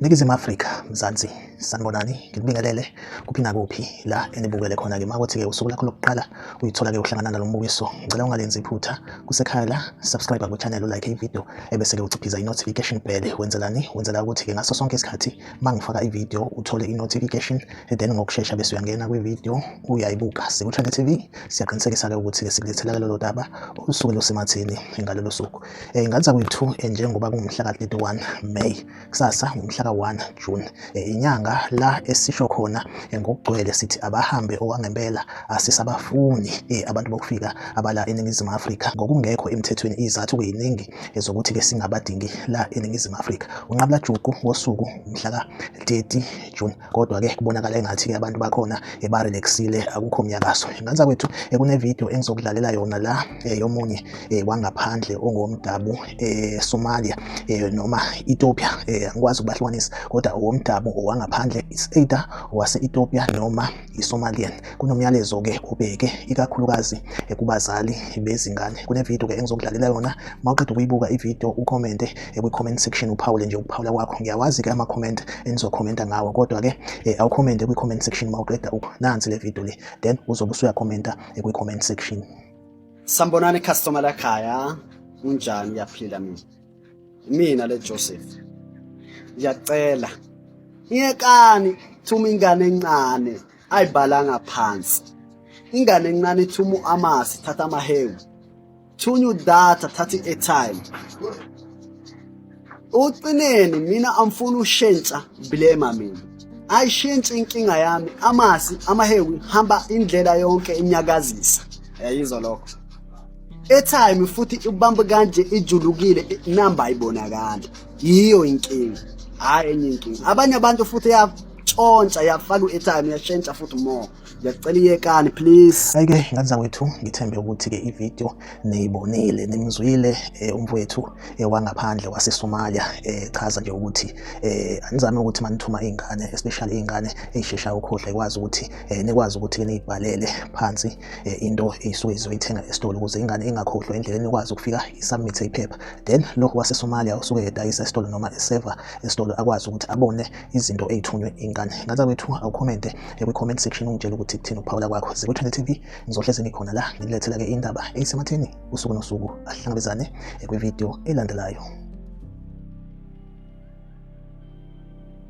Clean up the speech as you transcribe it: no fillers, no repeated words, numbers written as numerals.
Ningizimu Afrika, Mzansi, sanibonani, ngikubingelele kuphi nakuphi la enibukele khona-ke. Makuthi-ke usuku lakho lokuqala uyithola-ke uhlangana nalo mbukiso, ngicela ungalenzi iphutha kusekhaya la, subscribe kwi-channel, ulike i-video, ebese-ke uciphiza i-notification bell. Wenzelani? Wenzela ukuthi-ke ngaso sonke isikhathi uma ngifaka i-video uthole i-notification, then ngokushesha bese uyangena kwi-video uyayibuka. Siku-Trend TV siyaqinisekisa-ke ukuthi-ke sikulethela lolo daba olusuke lusematheni ngalolo suku. Ingane zakwethu, njengoba kungumhla ka-31 May, kusasa ngumhla ka-1 June, inyanga la esisho khona ngokugcwele sithi abahambe okwangempela, asisabafuni abantu bokufika abala eNingizimu Afrika ngokungekho emthethweni. Izathu kuyiningi zokuthi-ke singabadingi la eNingizimu Afrika. Unqabula juqu wosuku umhla ka-30 June, kodwa-ke kubonakala engathi-ke abantu bakhona barelaxile, akukho mnyakazo. Ingane zakwethu, kune-video engizokudlalela yona la yomunye wangaphandle ongomdabu Somalia noma Ethiopia, angikwazi ukubahlukanisa, kodwa owomdabu owangaphandle, is either owase-Ethiopia noma i-Somalian. Kunomyalezo-ke obheke ikakhulukazi kubazali bezingane. Kune-video-ke engizokudlalela yona. Uma uqeda ukuyibuka i-video, ukhomente kwi-comment section, uphawule nje ukuphawula kwakho. Ngiyawazi-ke ama-comment enizokhomenta ngawo, kodwa-ke awukhomente kwi-comment section uma uqeda. Nansi le video le, then uzobe usuyakhomenta kwi-comment section. Sanibonani customer lakhaya, unjani? Uyaphila? Mina le Joseph. Ngiyacela. Ngiyekani thuma ingane encane ayibhalanga phansi. Ingane encane ithuma amasi, thatha amahewu. Thunya data, thatha i-airtime. Ucineni mina amfuna ushentsha, blame mina. Ayishintshi inkinga yami, amasi amahewu hamba indlela yonke inyakazisa. Yayizwa lokho. Airtime futhi ubamba kanje ijulukile, inamba ayibonakali. Yiyo inkinga. Hayi, enye inkinga. Abanye abantu futhi yatshontsha, yafaka u-airtime, yashentsha futhi more. Ngiyacela iyekani, please. Hayi-ke ngane zakwethu, ngithembe ukuthi-ke ividiyo niyibonile, nimzwile umfowethu wangaphandle waseSomalia chaza nje ukuthi anizame ukuthi manithuma iy'ngane, especially iy'ngane ey'sheshayo ukukhohlwa, ikwazi ukuthi nikwazi ukuthi-ke niyibhalele phansi into ey'suke izoyithenga esitolo ukuze ingane ingakhohlwa endleleni, ikwazi ukufika isubmit iphepha. Then lokhu waseSomalia usuke edayisa esitolo noma eseva esitolo akwazi ukuthi abone izinto ey'thunywe ingane. Ngane zakwethu, awukhomente kwi-comment section ungitshele ukuthi kuthini ukuphawula kwakho. Ziku-Trend TV, ngizohlezi ngikhona la ngilethela-ke indaba eyisematheni usuku nosuku. Ahlangabezane kwividiyo elandelayo.